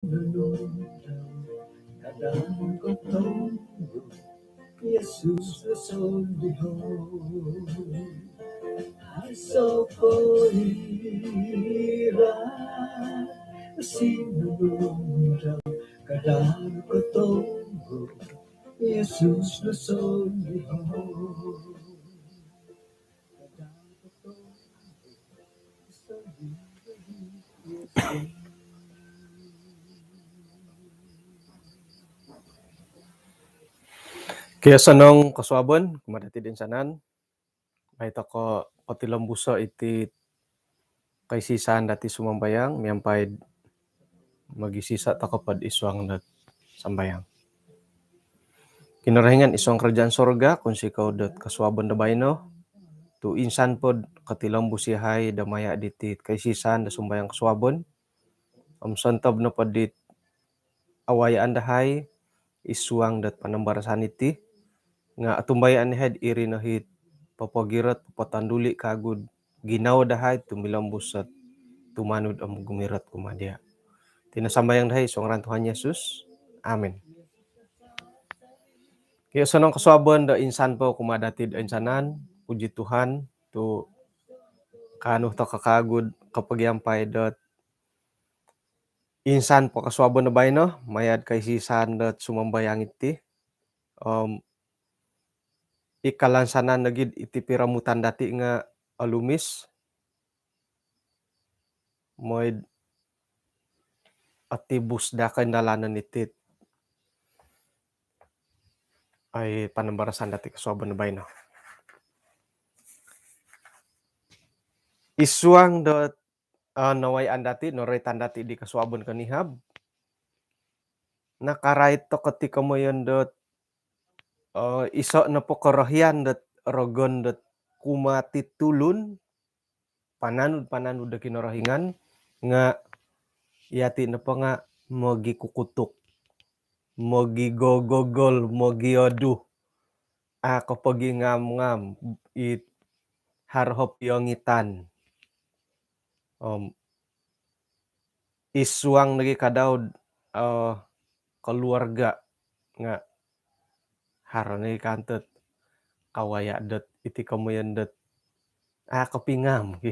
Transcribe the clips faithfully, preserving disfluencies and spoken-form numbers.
Nunu kadang kotonggo Yesus nosoliho. Aso po ira sinunudau kadang kotonggo Yesus nosoliho. Kio, osonong kosuabon kumaa dati do insanan. Mai toko kotilombuso iti kaisisan dati sumambayang miampai mogisisa toko pod isuang dot sambayang. Kinorohingan isuang kerajaan sorga, kounsikou dot kosuabon do baino tu insan pod kotilombus yahai do maya diti kaisisan do sumbayang kosuabon. Om sontob nopo dit awayaan dahai isuang dot panambarasan iti nga otumbayaan yahai iri no hit popogirot popotonduli kagu ginawo dahai tumilombus ot tumanud om gumirot kumaa dia. Iti no sambayang dahai isuang ngaran Tuhan Yesus. Amin. Kio, osonong kosuabon do insan po kumaa dati do insanan. Puji Tuhan tu kaanu toko kagu kopogiampai dot insan po kosuabon do baino maya do kaisisan dot sumambayang iti. Om i kalansanan nogi iti piromutan dati nga olumis. Mooi do otibus daa koindalanon iti ai panambarasan dati kosuabon do baino. Isuang dot nawayaan dati, noroitan dati di kosuabon konihab, nakarait toko ti komoyon dot iso nopo korohian dot rogon dot kumaa ti tulun, pananud-pananud do Kinorohingan, nga yati nopo nga mogikukutuk, mogigogogol, mogiodu, a kopogingam-ngam, it haro piongitan. Om isuang nogi kadau keluarga nga haro nogi kanto kawaya dot iti komoyon dot a kopingam.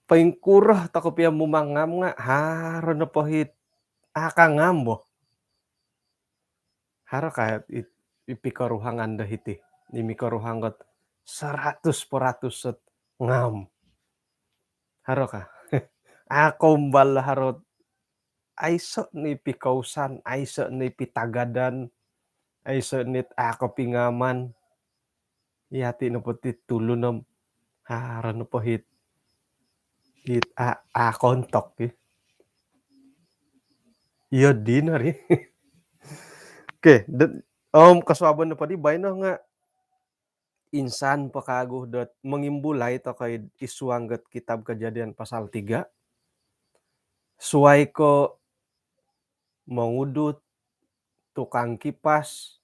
Poingkuro toko pia mumangam nga haro nopo hit a kangam bo. Haro ka i pikoruhangan do hiti, i mikoruhang dot seratus peratus ot ngam? Haro ka? A kombal haro, aiso ni pikousan, aiso ni pitagadan, aiso ni a kopingaman. Yati nopo ti tulun om haro nopo hit, hit a, a kontok ki. Iyo dino ri. Okey, om kosuabon nopo di baino nga insan po kagu dot mongimbulai toko id isuang dot kitab Kejadian pasal tiga. Suai ko mongudut, tukang kipas,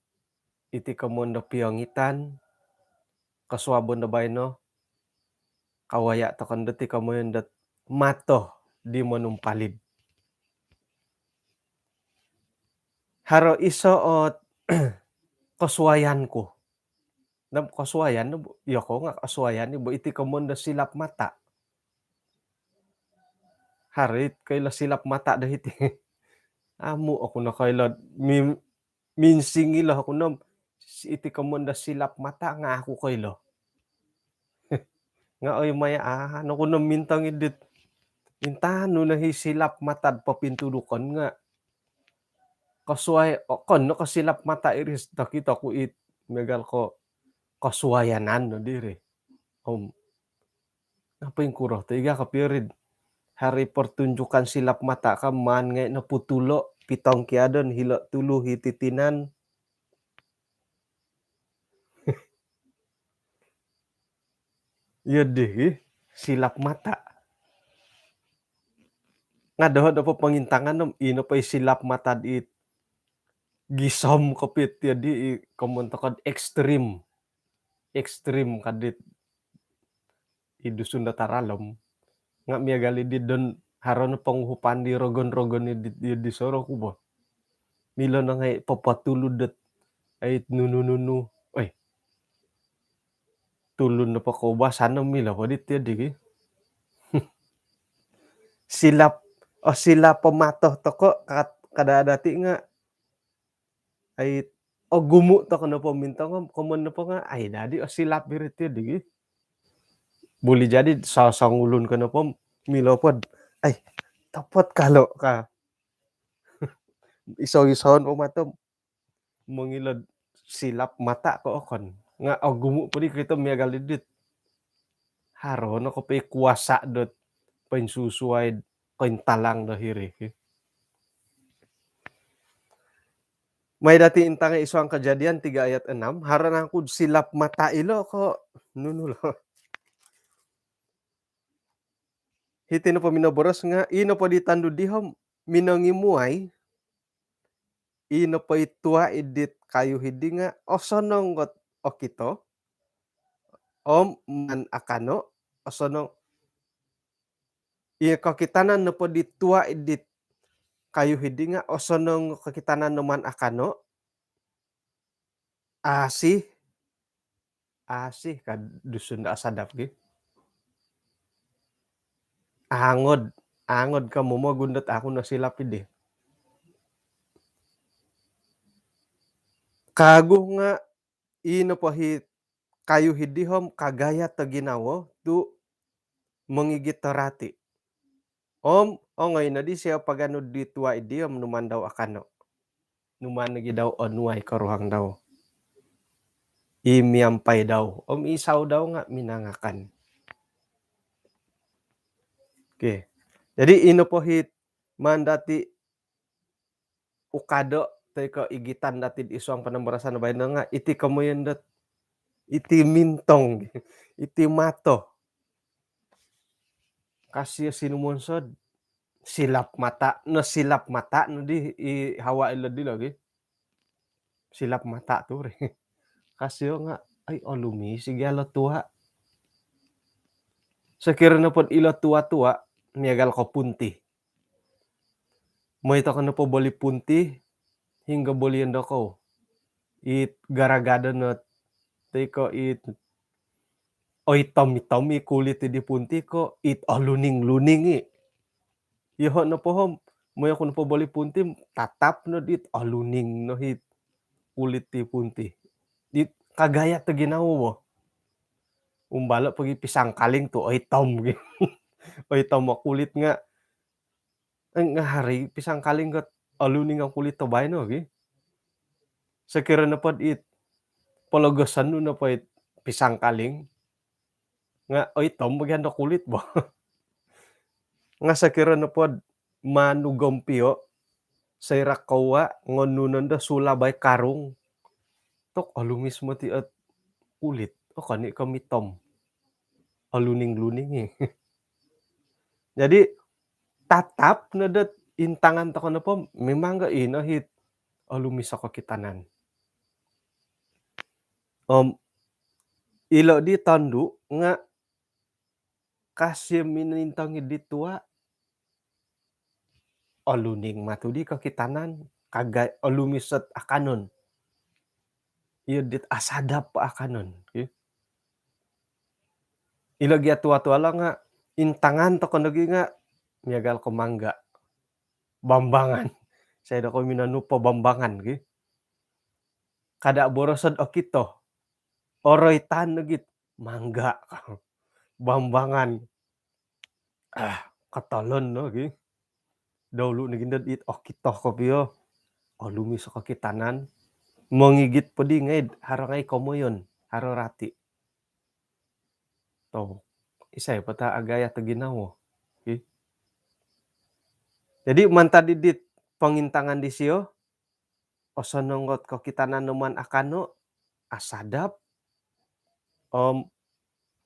iti komoyon do piongitan, kosuabon do baino kawaya toko no dot i komoyon dot mato di monumpalid. Haro iso ot kosuayan ku. Nam kosuayan, iyo ko nga kosuayan ni bo iti komoyon do silap mata. Haro it koilo silap mata do hiti. Amu oku no koilo, minsingilo oku no iti komoyon do silap mata nga aku koilo. Nga oi maya a noku no mintong idit. Intanu no hi silap mata do popintudukon nga kosuai, okon no ko silap mata iri tokito ku it miagal ko kosuayanan no diri. Om nga poingkuro tu iga kopio rid hari pertunjukan silap mata ka maan ngai no putulo pitongkiadon hilo tulu hiti tinan. Iyo dih, silap mata. Nga doho nopo pongintangan om ino po i silap mata dit gisom kopio ti di i komoyon toko do ekstrim. Ekstrim ka dit i Dusun do taralom. Nga miagal i di don Haro no ponguhupan di rogon-rogon di, di, di soroku bo. Milo no ngai' popotulud dot ai nunu-nunu. Oi. Tulun nopo koubasan no milo po dit iyo digi. Silap, oh, silap po mato toko' kat-, kada' dati' nga' ai ogumu' toko' nopo mintong, komon nopo nga' ai dadi' osilap iri ti digi. Buli jadi sosongulun ko nopo milo pod ai topot kalo' ka. Iso-isoon po mato mongilod silap mata ko okon. Nga' ogumu' podi kito miagal idit. Haro no kopio kuasa' dot poinsusuai kointalang do hiri. Mai dati' intangai isuang Kejadian tiga ayat enam, haro nangku'd silap mata ilo ko nunu lo. Hiti nopo minoboros nga', ii nopo di tondu' dihom minongimuai, ii nopo i tua' idit kayu hidi nga' osonong ot okito, om maan akano', osonong. Ii kokitanan nopo di tua' idit kayu hidi nga' osonong kokitanan no maan akano'. Asih. Asih ka Dusun do asadap gi. Angod. Angod ka momogun dot aku nosilap idi. Kagu nga' ii nopo hi kayu hidi hom kagayat do ginawo tu' mongigit do rati'. Om ongoi nodi siyo paganu di tua' idi om numaan dau akano'. Numaan nogi dau onuai koruhang dau. I miampai dau. Om i sau dau nga' minangakan. Okey. Jadi ii nopo hi maan dati' ukado' toi ko' igitan dati'd isuang panambarasan baino nga' iti komoyon dot iti mintong, iti mato. Ka siyo sinumonsod silap mata, nosilap mata nodi i Hawa ilo dilo gi. Silap mata tu ri. Ka siyo nga' ai olumis i gia lo tua'. Sokiro nopod ilo tua'-tua' miagal ko punti. Moi toko nopo boli punti, hinggo bolion dokou? It garagadon ot toi ko' it oitom-itom i kulit di punti ko' it oluning-luning i? Iyoho' nopo hom, moi oku nopo boli punti, tatap nod it oluning no hit kulit di punti. It kagayat do ginawo bo. Umbalo' pogi pisang kaling tu' oitom gi. Oitom o kulit nga' nga' haro i pisang kaling got oluning o kulit do baino gi. Sokiro nopod it pologoson nu nopo it pisang kaling nga' oitom bagian do kulit bo. Nga' sokiro nopod maan nu gompio', soira' kowa' ngonu nondo sulabai karung, tok olumis moti ot kulit. Okon i' ko' mitom. Oluning-luning i. Jadi tatap no dot intangan toko nopo, memang ga ino hit olumis o kokitanan. Om ilo di tondu' nga' ka siyo minintong i di tua', oluning matu di kokitanan, kagai olumis ot akanon. Iyo dit asadap akanon. Ilo gia tua'-tua' lo nga' intangan toko nogi nga' miagal ko mangga. Bambangan. Sai doko minonu po bambangan gi. Kada' borosod okito. Oroitan nogi mangga. Bambangan. Ah, kotolon no gi. Dahulu nogi ndod it okito kopio. Olumis o kokitanan. Mongigit podi ngai' haro ngai' komoyon, haro rati'. Tau, isai po ta agayat do ginawo. Okey. Jadi mantad idit pongintangan disio, osonong ot kokitanan no maan akano', asadap, om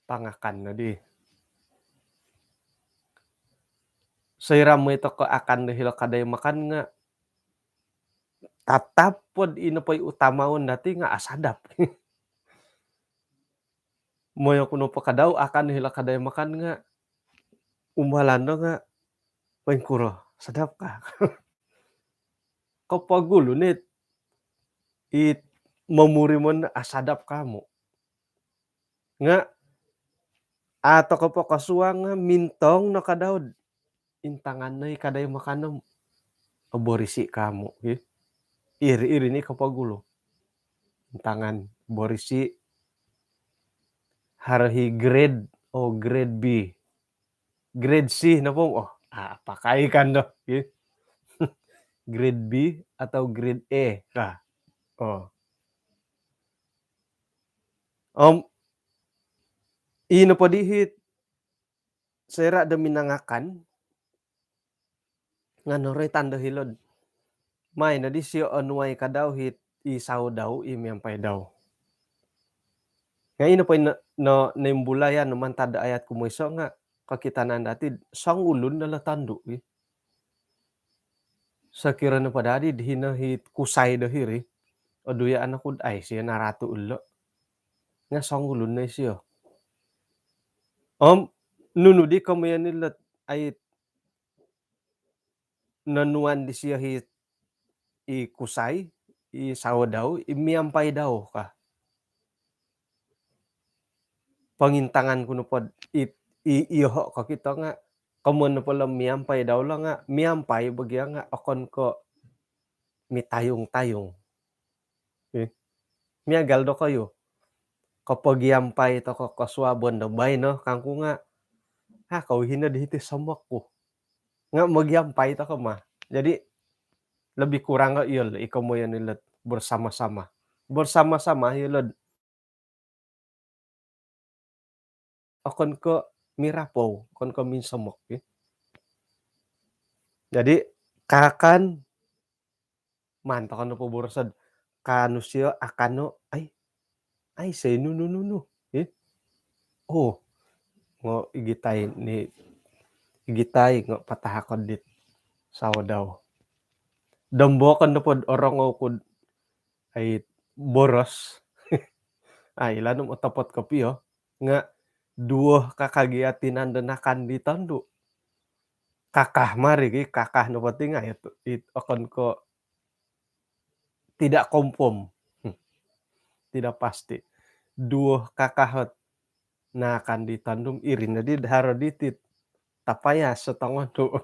pangakan nodi. Soira' moi toko akan do hilo kadai makan nga' tatap pod ino poi utamaon dati nga' asadap. Moi oku nopo kadau akan hilo kadai makan nga' umbalan do nga' Poingkuro, sadap ka? Kopogulu no it, it momuri mono, asadap ka amu'. Nga' a' toko po kosuang nga' mintong no kadau'd intangan no i kadai makanom. Oborisi' ka amu', ki. Iri, iri ni kopogulu. Intangan, borisi'. Haro hi grade, oh, grade B. Grade C nopo, oh, a' pakai kan do, ki. Grade B atau grade A ka. Oh. Om ino po di hit soira' do minangakan nga' noroitan do hilo'd mai noddi sio onuai kadau hit i sawo dau i miampai dau. Nga' ino po i no, no, noimbulayan no mantad do ayat kumoiso' nga' kokitanan dati'd songulun no lo tondu', i. Sokiro nopo dadi'd hino hit kusai do hiri, oduyaan oku'd ai sio naratu' ilo'. Nga' songulun no isio. Om nunu di komoyon ilo't ai nonuan disio hi, i kusai, i sawo dau, i miampai dau ka. Pongintangan ku nopo'd i, i, iyoho' kokito nga', komoyon nopo lo miampai dau lo nga', miampai bo gia nga' okon ko' mitayung-tayung. Eh, miagal dokoyu. Kopogiampai toko kosuabon do baino kangku nga', ha, kou hino di hiti somok ku. Nga' mogiampai toko ma. Jadi, lebih kurang nga' iyo lo i komoyon ilo't bersama-sama. Bersama-sama iyo lo'd okon ko' mirapou, okon ko' minsomok, ki. Jadi, kaakan, maan toko no poboroso'd kaanu sio, akano, ai, ai, aiso i nunu-nunu, ki. Oh, ngo igitai ni, igitai ngo patahakon dit sawo dau. Dombo okon nopo'd orongou ku'd ai boros. Ai, lanu otopot kopio nga' duo kaka gia tinan do nakan di tondu'. Kaka mari gi, kaka nopo ti nga' it, it okon ko' tidak confirm. Hmm. Tidak pasti. Duo kaka ot nakan di tondu', iri noddi haro diti't tapayas o tongondu'.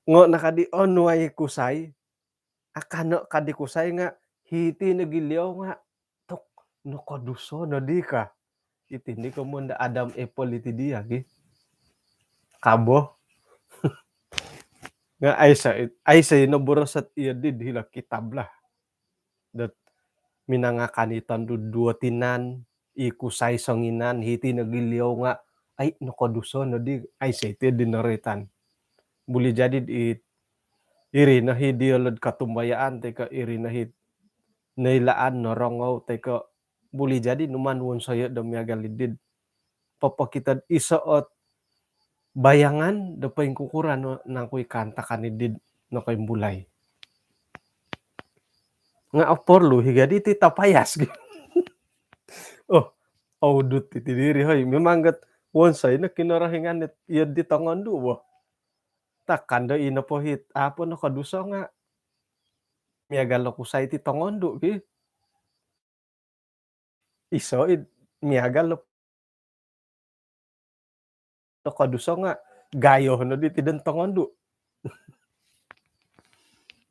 Ngo nakadi onuai kusai, akano kadi kusai nga' hiti nogi liou nga' tok, nokoduso noddi ka. Iti ni komoyon do Adam Apple iti dia gi. Kabo. Nga' aiso, aiso i noboros ot iyo did hilo kitab lah. Dot minangakan i tondu' duo tinan, i kusai songinan, hiti nogi liou nga', ai, nokoduso noddi, aiso iti di noroitan. Buli jadi i, iri no hi diolo'd kotumbayaan toi ko' iri no hi noilaan, norongou toi ko' buli jadi numaan wonsoyo' do miagal iddi'd popokito'd iso ot bayangan do poingkukuro no nangku i kaantakan iddi'd nokoimbulai. Nga' oporlu hi gaddi ti tapayas gi. Oh, audut iti diri, hoi. Memang got wonsoi no Kinorohingan it, iyo di tongondu' bo. Takkan do ino po hit, apo nokoduso nga' miagal no kusai ti tongondu' ki. Iso id miagal no, nokoduso nga' gayo no diti don tongondu'.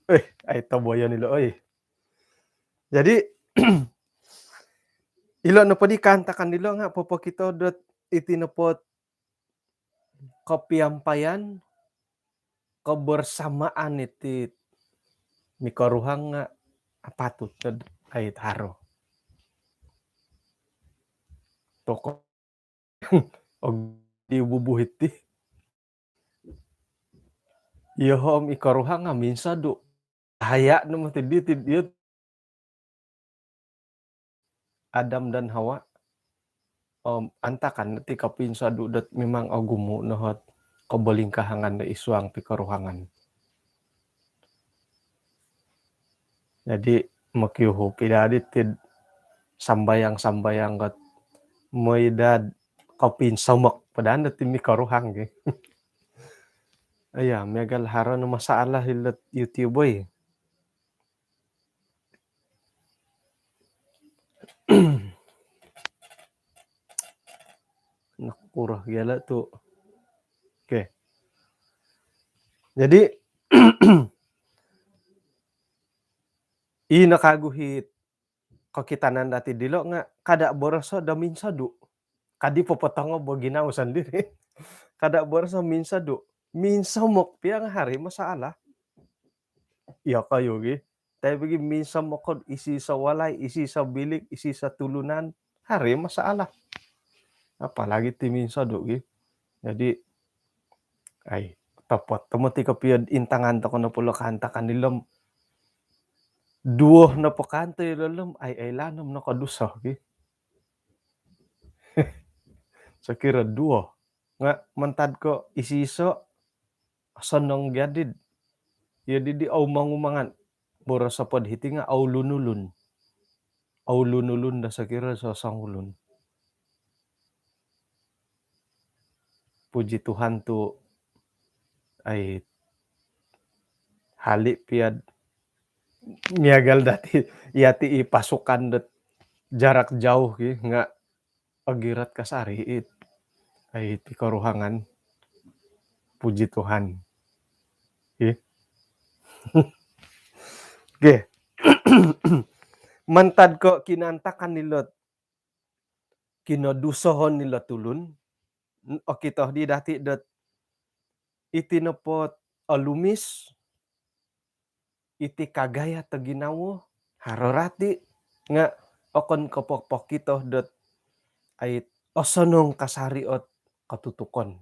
Eh, ai toboyon ilo, oi. Jadi, ilo nopo di kaantakan dilo nga' popokito dot iti nopo kopiampayan, kebersamaan iti mikoruhang nga' apatut nod ai haro. Toko' og di bubuhit ti. Iyo om i koruhang nga' minsodu'. Haya' no moti diti, iyo Adam dan Hawa. Om antakan ti kopinsodu' dot memang ogumu' no hot kobolingkahangan do id suang pikoruhangan. Jadi mokiuhup i dadi tid sambayang-sambayang got moi dad kopinsomok po daan dot ti mikoruhang gi. Iya, miagal haro no masalah hilo'd YouTube, oi. Nokuro gia lo tu. Okey. Jadi, ino kagu hiti kokitanan dati dilo nga kada boroso do minsodu. Kadi popotongo bo ginawo sondiri. Kada boroso minsodu. Minsomok pia nga haro masalah. Iya kayu gi. Tapi bagi minsomok ko id iso walai, id iso bilik, id iso tulunan, haro masalah. Apalagi ti minsodu gi. Jadi, ai, topot tomod ti kopio intangan tokou nopo lo kaantakan dilo om duo nopo kaanto ilo om, ai, ai, lanom no ko duso gi. Sokiro duo. Nga mantad ko id iso, osonong gia di. Iya di, di au mongumangan. Boroso po do hiti nga au lunulun. Au lunulun do sokiro sosongulun. Puji Tuhan tu, ai, hali pia miagal dati, yati i pasukan dot jarak jauh ki, nga ogirot kasari it. Ai, ti koruhangan. Puji Tuhan. Ih. Okey. Mantad ko kinaantakan nilo, kinodusoon nilo tulun, n-, okito di dati dot iti nopo olumis, iti kagayat do ginawo, haro rati, nga okon ko popokito dot, ai, osonong kasari ot kotutukon.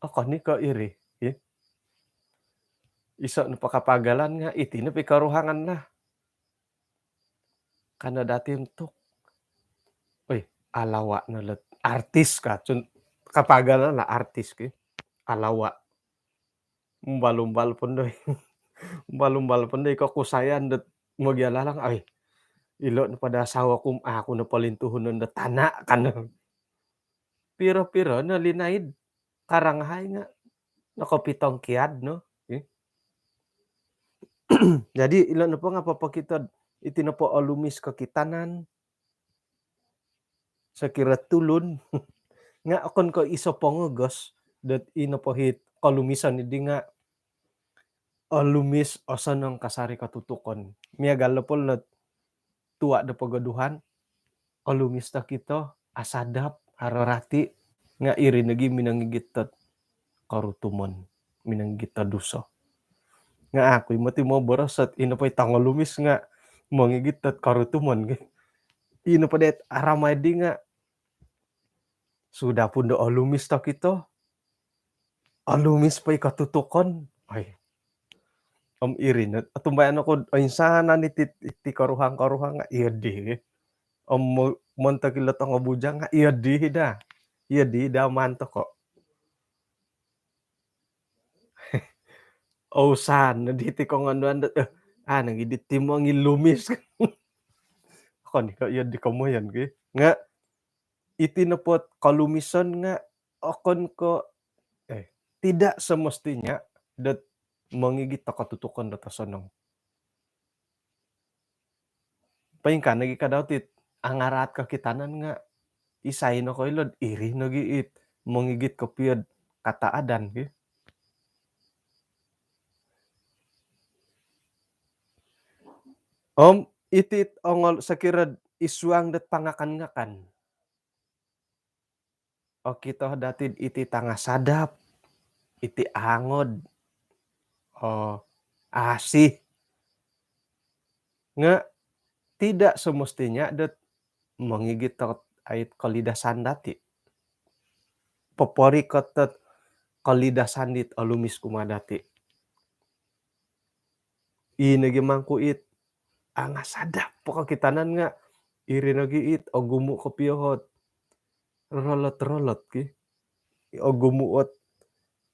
Okon i ko iri, ih. Iso nopo kapagalan nga iti nopo i koruhangan lah. Kano dati untuk, oi, alawa no lo artis ka, cun-, kapagalan lah artis ki. Alawa. Umbal-umbal po ndo i. Umbal-umbal po ndo i kokusayan dot mogialalang, ai, ilo nopo do sawo ku, aku no polintuhunon do tana kan. Piro-piro no linaid karang hai nga nokopitongkiad no. Ih. Jadi, ilo nopo nga popokito iti nopo olumis kokitanan, sokiro tulun, nga okon ko iso pongogos dot ino po hiti kolumison di nga olumis osonong kasari kotutukon. Miagal nopo lo tua do pogoduhan, olumis tokito, asadap, haro rati, nga iri nogi minongigit dot korutumon, minongigit do duso. Nga aku i moti moboros dot ino po i tongolumis nga mongigit dot korutumon ki. Ino po dot aramai di nga sudah pun do olumis tokito, olumis po i kotutukon. Ai. Om iri no, otumbayaan oku, oinsanan iti, iti koruhang-koruhang nga iyo di. Om mo-, montok ilo tongo bujang nga iyo di da. Iyo di da maan toko. Ousan no di ti kongonduan dot, eh, ah, nang idi ti mongilumis. Okon i ko iyo di komoyon ki. Nga iti nopo ot kolumison nga okon ko, eh, tidak semestinya dot mongigit do kotutukon dot osonong. Poingkaa nogi kadau ti angaraat kokitanan nga isai nokoilo dot iri nogi it mongigit kopio dot kataadan ki. Om iti ongol sokiro id suang dot pangakan-ngakan. Okito dati iti tangasadap, iti angod, oh, asih. Nga tidak semestinya dot mongigit dot ai kolidasan dati. Poporikot dot kolidasan dit olumis kumaa dati. Ii nogi mangku it angasadap po kokitanan nga iri nogi it ogumu kopio ot rolot-rolot ki. Ogumu ot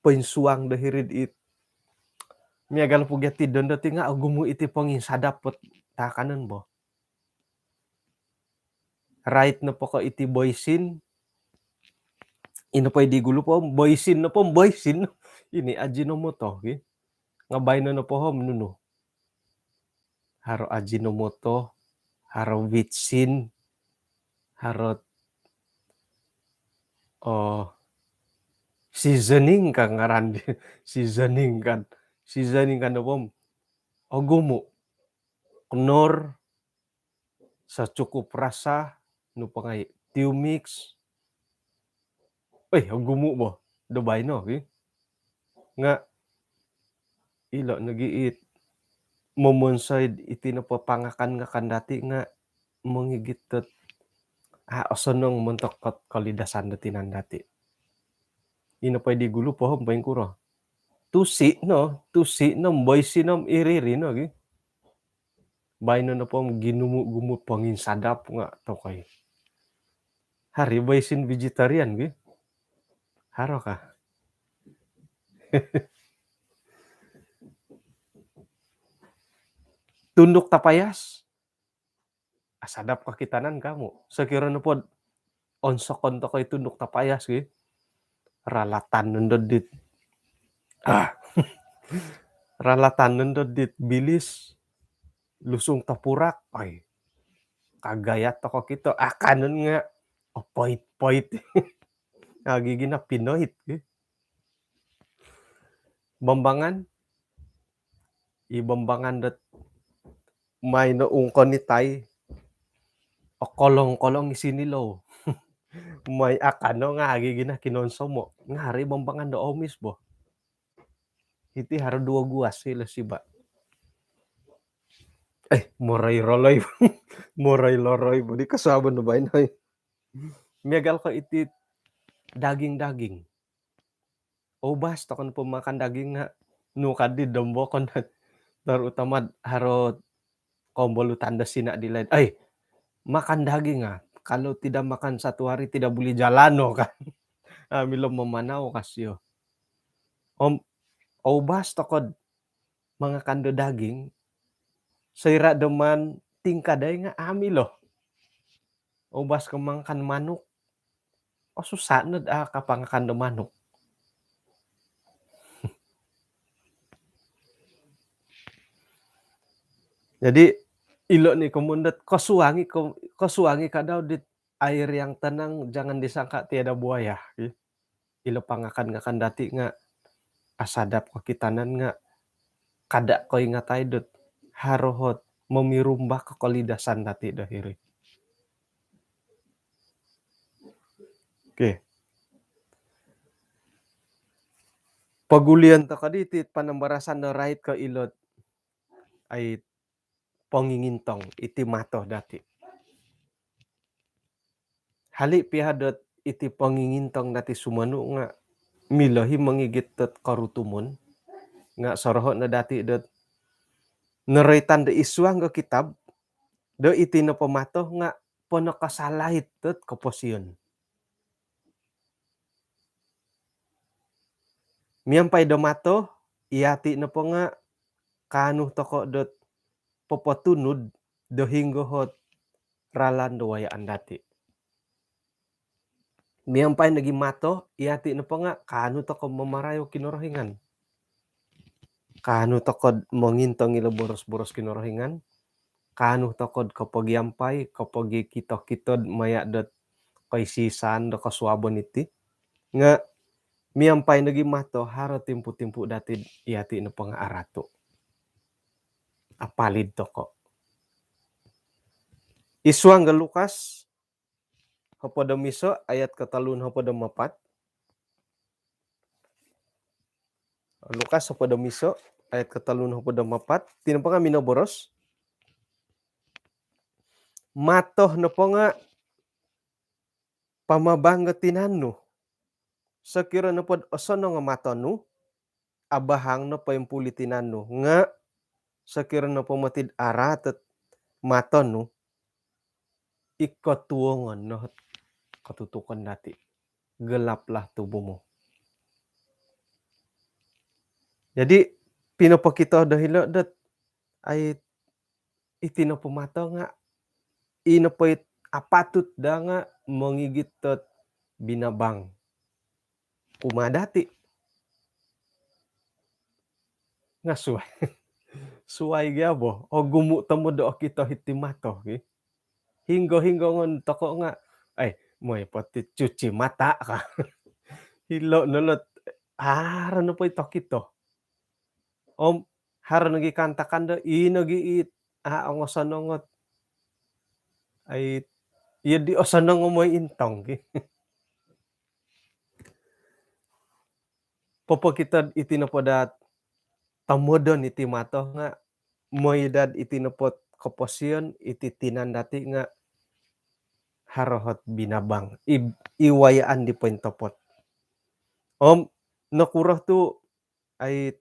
poinsuang do hiri'd it. Miagal po gia ti dondo ti nga ogumu iti ponginsadap ot taakanon bo. Rait nopo ko iti boisin, Ino po i di gulu po, boisin no po, boisin. Ini Ajinomoto, ki. Nga baino no po om nunu. Haro Ajinomoto, haro Vitsin, haro, oh, seasoning ka ngaran di. Seasoning kan. Seasoning kan no po om ogumu. Knorr, secukup rasa, nu po ngai, Tumi-mix. Eh, ogumu bo. Do baino, ki. Nga, ilo nogi it, momonsoi iti nopo pangakan-ngakan dati nga, mongigit dot, ah, osonong montok kot kolidasan do tinan dati. Ino po i di gulu po om poingkuro. Tusi no, tusi no, boisin no, iri-iri no, ki. Baino no po om ginumu-gumu ponginsadap nga tokoi. Haro boisin vegetarian, ki. Haro ka. Tunduk tapayas. Asadap kokitanan kamu. Sokiro no pod onsokon tokoi tunduk tapayas, ki. Ralatan nondo dit. Ah. Ralatan nondo dit bilis. Lusung topurak. Ai. Kagayat toko kito. Akanon nga. Oh, poit-poit. Agi gina pinoit, ki. Bambangan. I bambangan dot mai no ungkon i tai. Okolong-kolong i sinilo. Mai akano nga agi gina kinonsomo. Nga haro i bambangan do omis bo. Iti haro duo guas ilo siba. Eh, morai roloi. Morai loroi bo di kasabon do baino i. Miagal ko iti daging-daging. Oubas tokon po makan daging nga nu kadi dombo kon. Terutama haro kombolutan do sina di laid. Ai, makan daging ah. Kalau tidak makan satu hari tidak boleh jalan no kan. Ah, milo mamanau kasio. Om, oubas tokod mangakan do daging, soira do maan tingkadai nga amu milo. Oubas ko mangakan manuk. Oh, susah nod ah kapangakan do manuk. Jadi, ilo ni komoyon dot kosuangi ko-, kosuangi kadau dit air yang tenang, jangan disangka tiada buaya, ki. Ilo pangakan-ngakan dati nga asadap kokitanan nga kada koingatai dot haro ot momirumbak ko kolidasan dati do hiri. Okey. Pogulion toko di iti panambarasan do rait ko ilot ai pongingintong iti mato dati. Hali pia dot iti pongingintong dati sumonu nga milo i mongigit dot korutumon nga soroho no dati dot noroitan do id suang do kitab do iti nopo mato nga ponokosalait dot koposion. Miampai do mato, iati nopo nga kaanu toko dot popotunud do hinggo ot ralan do wayaan dati. Miampai nogi mato, iati nopo nga kaanu toko mamarayo Kinorohingan. Kaanu toko mongintong ilo boros-boros Kinorohingan. Kaanu toko kopogiampai, kopogikito-kito maya dot koisisan do kosuabon iti. Nga miampai nogi mato haro timpu-timpu dati iati nopo nga aratu. Apalid toko. Id suang do Lukas hopod om iso ayat kotolu nohopod om apat. Lukas hopod om iso ayat kotolu nohopod om apat. Iti nopo nga minoboros. Mato nopo nga pamabang do tinan nu. Sokiro nopo dot osonong o mato nu, abahang no poimpuli tinan nu. Nga sokiro nopo moti dot araat ot mato nu, iko tuongon no ot kotutukon dati. Gelaplah tubuhmu. Jadi, pinopokito do hilo dot ai iti nopo mato nga, i nopo it apatut daa nga mongigit dot binabang. kumaa dati. Nga suai. Suai gia bo. Ogumu tomod do okito hiti mato ki. Hinggo-hinggo ngon toko nga, ai, moi poti cuci mata ka. Hilo no lot, haro no poi tokito. Om haro nogi kaantakan do, ino gi it, a, ongosonong ot. Ai, iyo di osonong o moi intong ki. Popokito iti nopo dot tomodon iti mato nga, moi dot iti nopo koposion, iti tinan dati nga haro hot binabang, i, i wayaan di pointopot. Om nokuro tu, ai,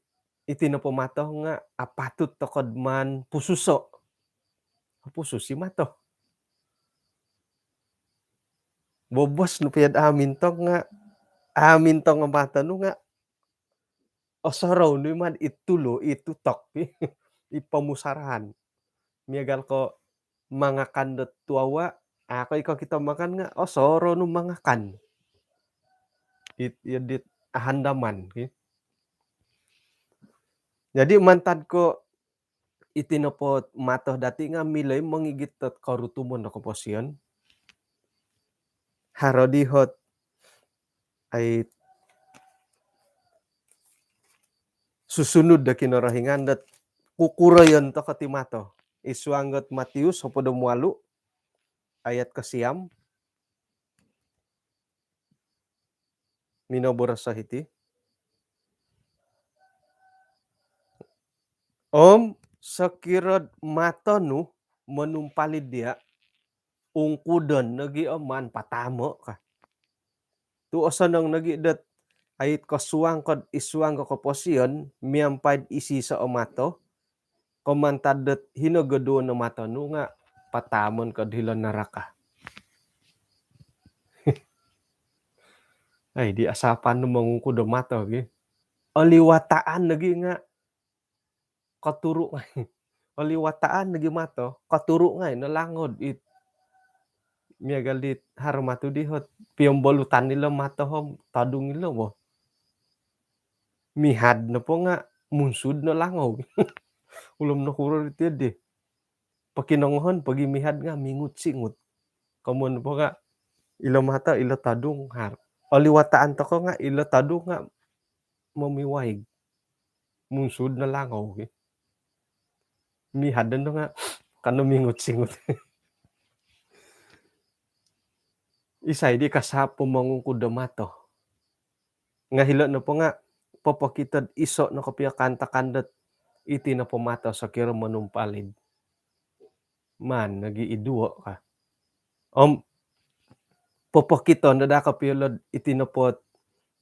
iti nopo mato nga apatut tokod maan pususo. Pususi mato. Bobos nu piad amintong nga, amintong mato nu nga osorou nu maan i tulu, i tutok, i pomusarahan. Miagal ko mangakan dot tuawa, a, ko iko kito makan nga osorou nu mangakan. It, iyo dit ahandaman ki. Jadi mantad ko iti nopo mato dati nga milo i mongigit dot korutumon do koposion. Haro di hot, ai, susunud do Kinorohingan dot kukuroyon toko ti mato. I suang dot Matius hopod om walu ayat kosiam. Minoboros o hiti. Om sokiro mato nu monumpalid dia, ungkudon nogi om maan patamo ka. Tu osonong nogi dot ait kosuang kod isuang ko koposion miampai'd isiso o mato, ko mantad dot hino goduo no mato nu nga patamon kod hilo naraka. Ai, di asapan nu mongungkud do mato gi. Oliwataan nogi nga koturu ngai. Oliwataan nogi mato, koturu ngai no langod it. Miagal dit haro matu di hot piombolutan ilo mato om todung ilo bo. Mihad nopo nga munsud no langou. Ulom no hurur iti di. Pokinongohon pogi mihad nga mingut-singut. Komon po nga ilo mato, ilo todung har. Oliwataan toko nga ilo todung nga momiwaig. Munsud no langou ki. Mihad no nga kano mingut-singut. Isai di kasapo mongungkud do mato. Nga hilo nopo nga popokito do iso no kopio kaantakan dot iti nopo mato sokiro monumpalid. Maan nogi iduo ka. Om popokito no daa kopio lo iti nopo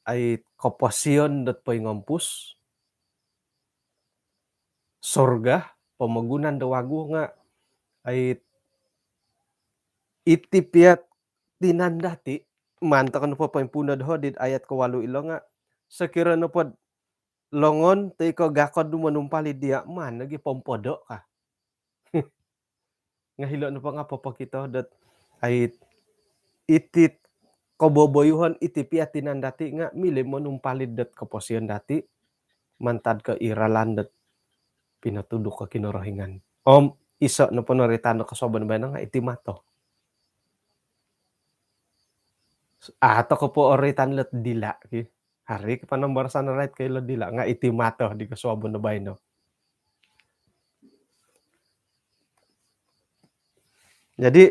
ai koposion dot poingompus. Sorga, pomogunan do wagu nga ai iti piat tinan dati, maan toko nopo poimpuno doho dit ayat kowalu ilo nga sokiro nopo longon toi ko gakod nu monumpalid dia, maan nogi pompodo ka. Nga hilo nopo nga popokito dot ai iti koboboyuhon iti piat tinan dati nga milo monumpalid dot koposion dati mantad ko i ralan dot pinotuduk ko Kinorohingan. Om iso nopo noritan do kosuabon baino nga iti mato. Ato kopo oritan lot dila ki. Hari ki panambarasan rait ko ilo dila nga iti mato di kosuabon do baino. Jadi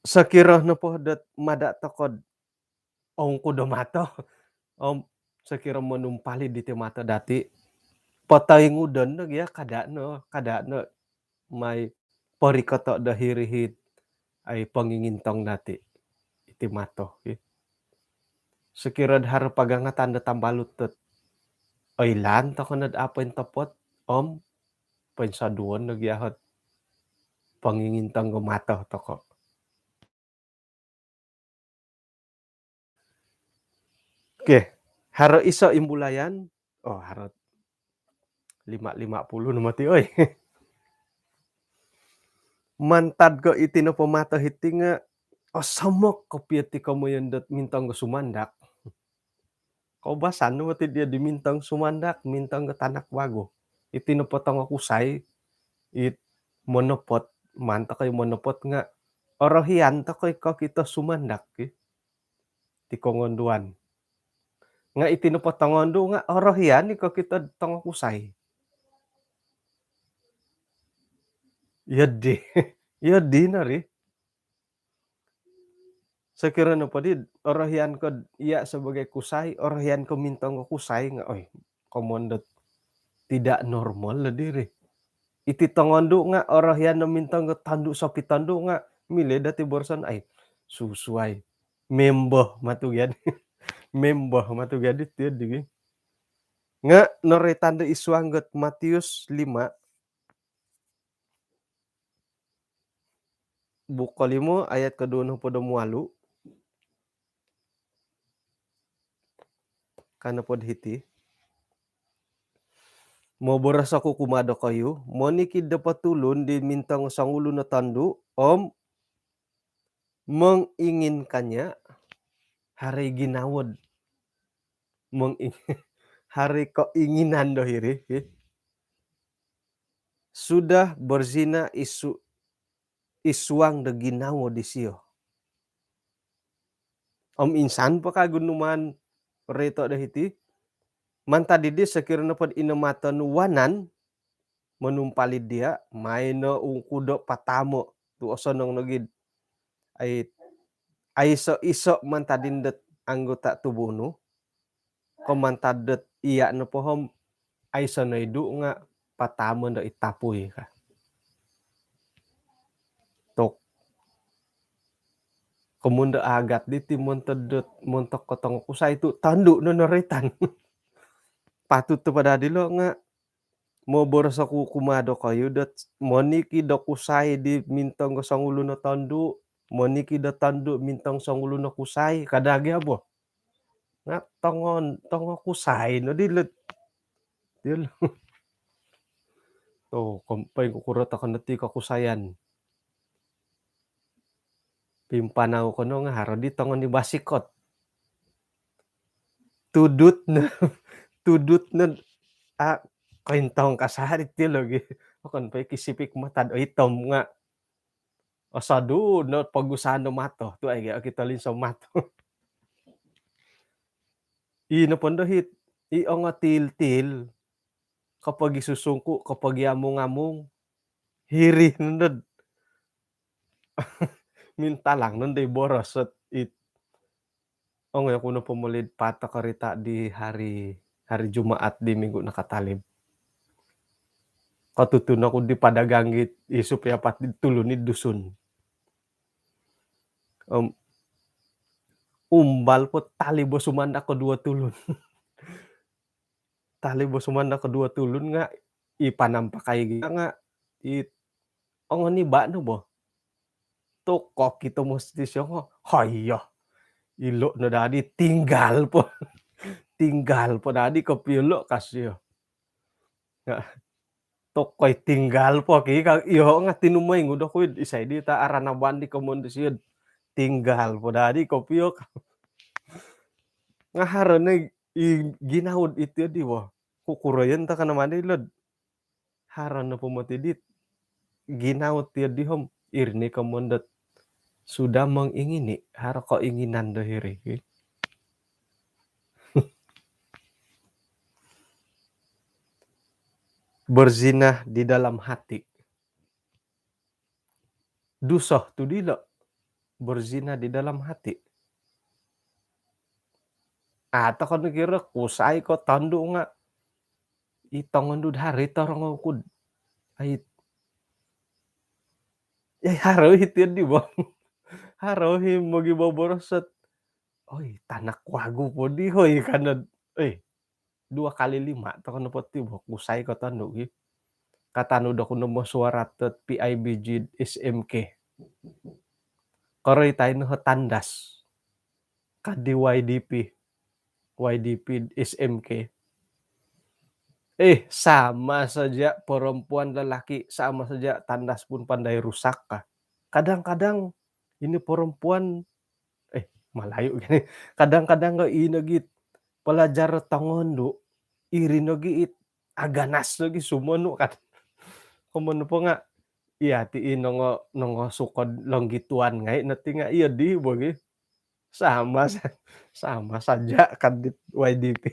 sokiro nopo dot mada tokod ongungkud do mato. Om sokiro monumpalid diti mato dati, potoingudon no gia, kada no, kada no mai porikoto do hiri hit ai pongingintong dati iti mato ki. Sokiro do haro pagangatan do tambalut dot oilaan toko nod apo intopot om poinsoduon no gia hot pongingintong do mato toko. Oke, haro iso imbulayan. Oh, haro lima, lima puluh no mati oi. Mantad ko iti nopo mato hiti nga osomok kopio ti komoyon dot mintong ko sumandak. Koubasan no moti dia di mintong sumandak, mintong ko tanak wagu. Iti nopo tongokusai, it monopot, maan toko i monopot nga orohian toko i kokito sumandak, ki. Ti kongonduan. Nga iti nopo tongondu nga orohian i kokito tongokusai. Iyo di. Iyo di no ri. Sokiro nopo di orohian ko iya sebagai kusai, orohian ko mintong ko kusai nga, oi, komon dot tidak normal lo diri. Iti tongondu nga orohian no mintong ko tondu, sopi tondu nga milo dati boroson, ai, susuai. Memboh matu gia di. Memboh matu gia di tiyo di. Nga noroitan do id suang dot Matius lima, buko limo ayat koduo nohopod om walu. Ka nopo do hiti, moboros oku kumaa dokoyu, monikid nopo tulun di mintong songulun o tondu om menginginkannya, haro i ginawo do menging-, haro i keinginan do hiri, ki. Sudah berzina id su-, id suang do ginawo disio. Om insan po kagu numaan roito do hiti, mantad dii sokiro nopo do ino mato nu wanan monumpalid dia, maai no ungkudo patamo tu osonong nogi do, ai, aiso-iso mantad dii dot anggota tubuh nu, ko mantad dot iya nopo om aiso noidu nga patamo do id tapui ka. Tok. Komun do agat diti montok dot, montok ko tongokusai tu tondu no noroitan. Patut tu po daa dilo nga moboros oku kumaa dokoyu dot monikid do kusai di mintong ko songulun o tondu, monikid do tondu mintong songulun o kusai, ka daa gia bo. Nga tongon, tongokusai no dilo. Dilo. Tu, kom-, poingkukuro toko no ti kokusaian. Pimpanau ko no nga haro di tongon di basikot. Tudut no, tudut no, a, kointong kasari ti logi. Okon po i kisipik mata do itom nga osodu no pogusaon do mato. Tu ai gia okito linso mato. I nopo ndo hiti, i ongotil-til, kopogisusungku, kopogiamung-amung, hiri nondo do mintalang nondo i boros dot it. Ongoi oku nopo moli do paat o korita di hari, hari Jumaat di minggu nakatalib. Kotutun oku di padagang it, i sup i apat di tulun id Dusun. Om, umbal po talib o sumandak koduo tulun. Talib o sumandak koduo tulun nga i panampak ai gia nga i ongoniba no bo. Tu kokito mositi sio nga, haiya. Ilo no dadi tinggal po. Tinggal po dadi kopio lo ka sio. Nga, tokoi tinggal po ki, ka, iyo nga tinumoingudo ku id isai di ta aranaban di komon disio. Tinggal po dadi kopio ka. Nga haro no i ginawo diti di bo. Kukuroyon ta kana mandi lod. Haro nopo moti dit ginawo tiyo di om, iri ni komon dot sudah mengingini, haro keinginan do hiri. Berzina di dalam hati. Duso tu dilo, berzina di dalam hati. Atau kan kira kusai ko tondu nga i tongondu do haro i torongou ku do, ai, ai, haro i tiyo di bo. Haro i mogiboboros dot, oi, tanak wagu po di, oi, ka no do, oi, dua kali lima toko nopo ti bo kusai ko tondu ki. Katanud oku no mesyuarat dot P I B G S M K. Koroitai no ho tandas. Ka di Y D P. Y D P S M K. Eh, sama saja perempuan lelaki, sama saja tandas pun pandai rusak ka. Kadang-kadang ini perempuan, eh, Malayu gini. Kadang-kadang ko ino git pelajar tongondu, iri nogi it aganas nogi sumonu kan. Komoyon nopo nga, iya ti i nongo, nongo sukod longgituan ngai no ti nga, iyo di bogi. Sama sa-, sama saja kan di Y D P.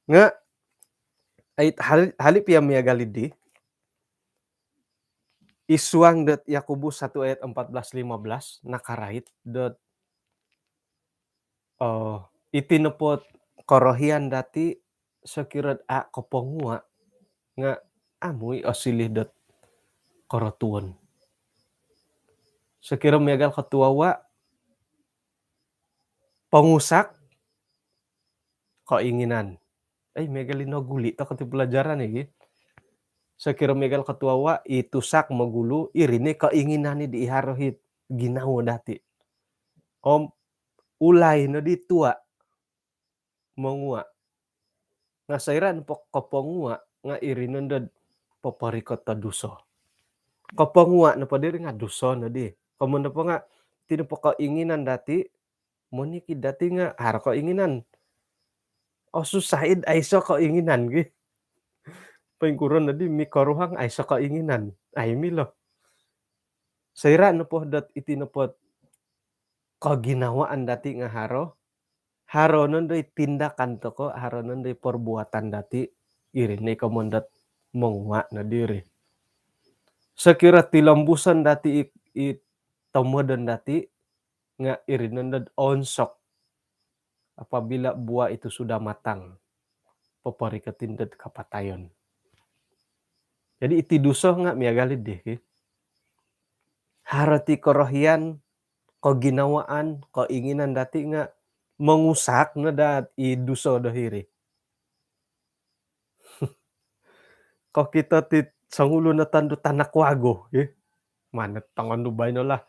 Nga, ai, hal-, hali pia miagal di, id suang dot Yakobus satu ayat empat belas lima belas, nakarait dot, oh, iti nopo korohian dati sokiro a kopongua nga amu i osiliu dot korotuon. Sokiro miagal kotuawa, pongusak, keinginan. Eh, miagal i noguli toko ti pelajaran iki. Sokiro miagal kotuawa, i tusak mogulu, iri no keinginan i di haro id ginawo dati. Om ulai no di tua mongua. Nga soira nopo kopongua nga iri nondo poporikot do duso. Kopongua nopo diri nga duso nodi. Komoyon nopo nga, iti nopo keinginan dati, monikid dati nga haro keinginan. Oh, susah id aiso keinginan gi. Poingkuro nodi mikoruhang aiso keinginan. Ai milo. Soira nopo dot iti nopo koginawaan dati nga haro, haro nondo i tindakan toko, haro nondo i perbuatan dati, iri no komoyon dot mongua no diri. Sokiro tilombuson dati i, i tomodon dati, nga iri nondo onsok. Apabila buah itu sudah matang, poporikot i dot kapatayon. Jadi iti duso nga miagal i di ki. Haro ti korohian, koginawaan, keinginan dati nga mongusak no daa i duso do hiri. Kokito ti songulun o tondu tanak wagu, eh. Mana tongondu baino lah.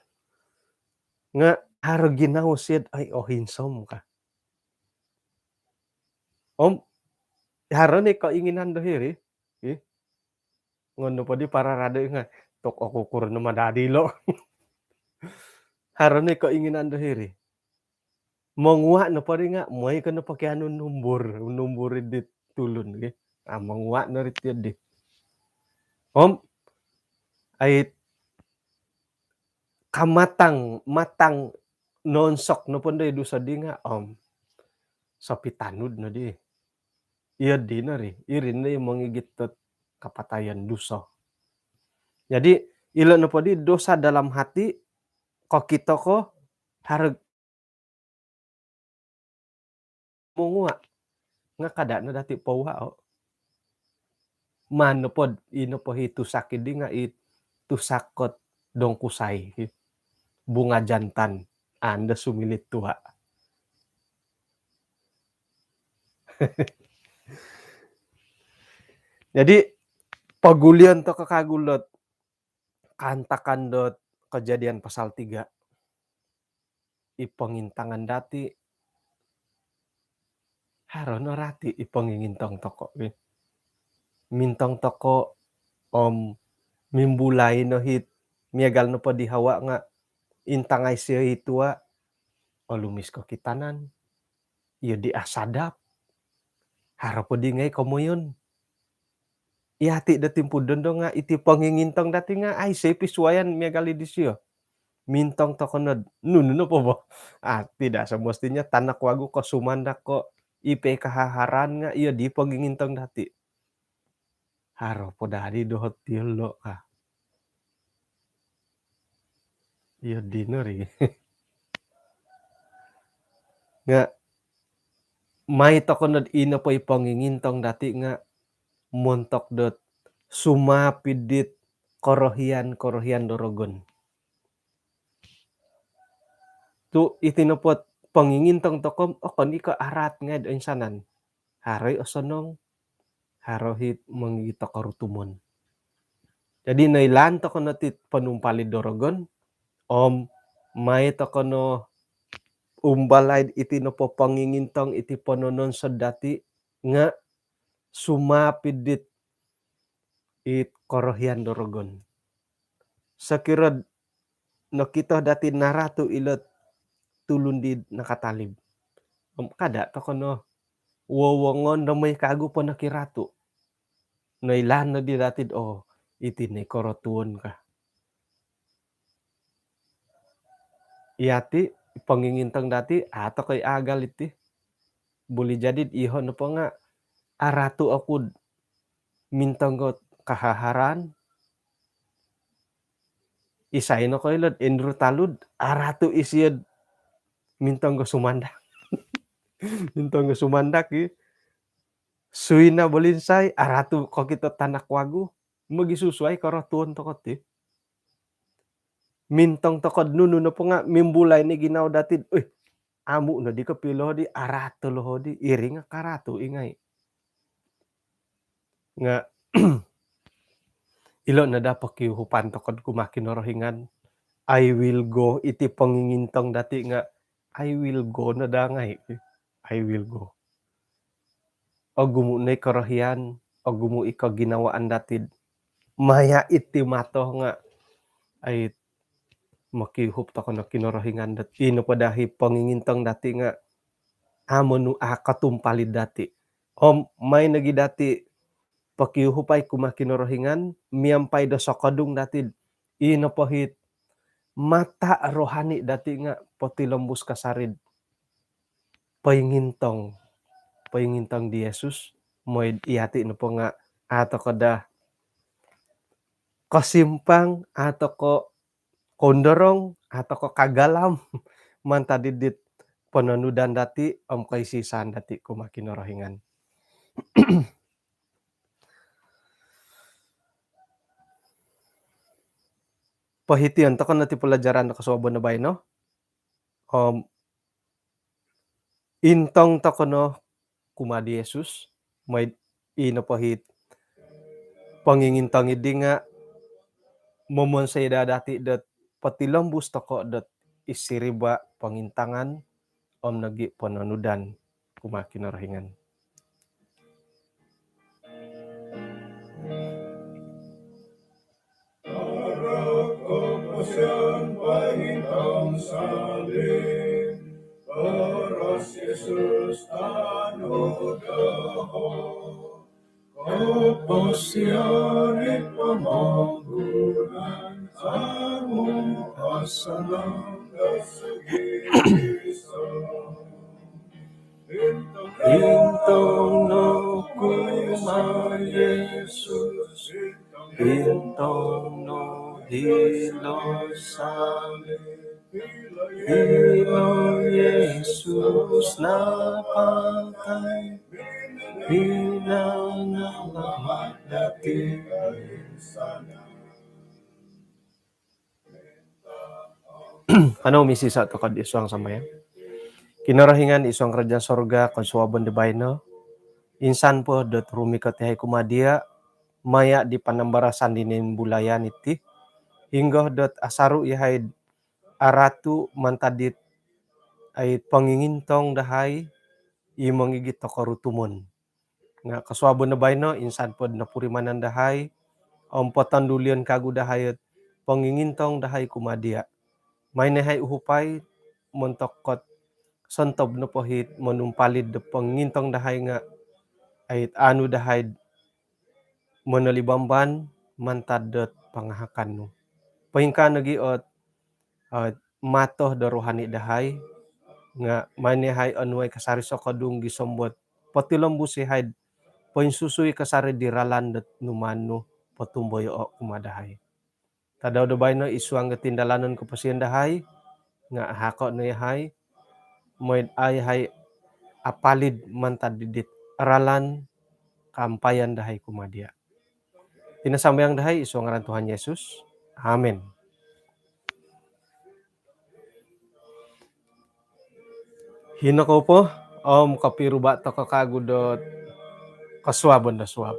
Nga haro ginawo sio, ai, ohinsom ka. Om haro no keinginan do hiri, eh. Ngono po di pararado nga, tok oku kuro no madadi lo. Haro no keinginan do hiri. Mongua nopo ri nga, moi ko nopo kianu numbur, numbur di tulun, ki. Ah, mongua no ri tiyo di. Om, ai, kamatang, matang nonsok nopo ndo i duso di nga, om, sopitanud no di. Iyo di no ri, iri no i mongigit dot kapatayon duso. Jadi, ilo nopo di dosa dalam hati, kokito ko, haro mongua. Nga kada no dati powao. Maan nopo, ino po i tusak i di nga i tusak kot dong kusai. Bunga jantan. Anda sumiliu tua. Jadi, pogulion toko kagu dot kaantakan dot Kejadian pasal tiga. I pongintangan dati, haro no rati i pongingintong toko, wi. Mintong toko, om, mimbulai no hiti, miagal nopo di Hawa nga, intangai sio i tua, olumis kokitanan, iyo di asadap. Haro po di ngai komoyon. Iyati do timpu dondo nga iti pongingintong dati nga aiso i pisuayan miagal i disio. Mintong toko nod nunu nopo bo. Ah, tidak semestinya tanak wagu ko sumandak ko i po i kahaharaan nga iyo di pongingintong dati. Haro po dadi doho ti yolo ka. Iyo dino ri. Nga mai toko nod ino po i pongingintong dati nga montok dot sumapi dit korohian-korohian do rogon. Tu iti nopo pongingintong toko, okon i ko araat ngai do insanan. Haro i osonong, haro i mongigit do korutumon. Jadi noilaan toko no ti ponumpalid do rogon, om, mai toko no umbalai iti nopo pongingintong iti ponononsod dati nga sumapi dit it korohian do rogon. Sokiro nokito dati naratu ilo tulun di nakatalib. Om kada' toko no wowongon do moi kagu po noki ratu. Noilaan nodi dati'd, oh, iti no i korotuon ka. Iyati', pongingintong dati', a' toko i agal iti. Buli jadi'd iyoho' nopo nga' aratu' oku'd mintong go kahaharan. Isai nokoilo'd Andrew Talud, aratu' isio'd mintong go sumandak. Mintong go sumandak i. Suina Bolinsai, aratu' kokito tanak wagu. Mogisusuai korotuon toko ti. Mintong toko'd nunu nopo nga' mimbulai ni ginawo dati'd, uih, amu' nodi kopio lo hodi, aratu' lo hodi, iri nga' karatu' i ngai'. Nga' ilo' no daa pokiuhupan toko'd kumaa Kinorohingan, I will go, iti pongingintong dati' nga' I will go no daa ngai'. I will go. Ogumu' no i korohian, ogumu' i koginawaan dati'd maya' iti mato nga' ai mokiuhup toko no Kinorohingan dot ino po daa i pongingintong dati' nga' amu' nu a' kotumpalid dati'. Om mai nogi dati' pokiuhupai kumaa Kinorohingan miampai do sokodung dati'd ino po it mata rohani dati' nga' potilombus kasari'd poingintong, poingintong di Yesus, moi'd iyati' nopo nga' a' toko daa kosimpang, a' toko kondorong, a' toko kagalam mantad id dit pononudan dati' om koisisan dati' kumaa Kinorohingan. Pohition toko no ti pelajaran do kosuabon do baino. Om intong toko no kumaa di Yesus, moi'd ino po it pongingintong iddi nga' momonsoi daa dati' dot potilombus toko dot id siriba' pongintangan om nogi' pononudan kumaa Kinorohingan. Arap koposion poingintong salib, boros Yesus tanud doho'. Koposion id pomogunan, amu' osonong do sogigisom. Intong no kumaa Yesus, intong no hilo salib. Hilo Yesus napatai, pinanalamat dati'. Kanou misisa' toko'd id suang sambayang. Kinorohingan id suang karajaan sorga, kosuabon di baino, insan po dot rumikot iyahai kumaa diya', maya' di panambarasan di nimbulayan iti, hinggo dot asaru' iyahai'd aratu' mantad dit ai pongingintong dahai i mongigit do korutumon. Nga' kosuabon do baino, insan pod nopurimanan dahai om potondulion kagu dahai ot pongingintong dahai kumaa diya'. Mai no iyahai uhupai montok ot sontob nopo it monumpalid do pongingintong dahai nga' ai anu dahai'd monolibamban mantad dot pangahakan nu. Poingkaa nogi' ot, ot mato do rohani dahai, nga' mai no iyahai onuai kasari sokodung gisom dot potilombus iyahai'd poinsusui kasari di ralan dot numaan nu potumboyoo' kumaa dahai. Tadau do baino id suang do tindalanon koposion dahai, nga' ahako' no iyahai, moi'd a' iyahai apalid mantad di dit ralan kaampayan dahai kumaa diya'. Iti no sambayang dahai id suang ngaran Tuhan Yesus. Amin. Hino kou po, om kopiruba' toko kagu dot kosuabon do suab.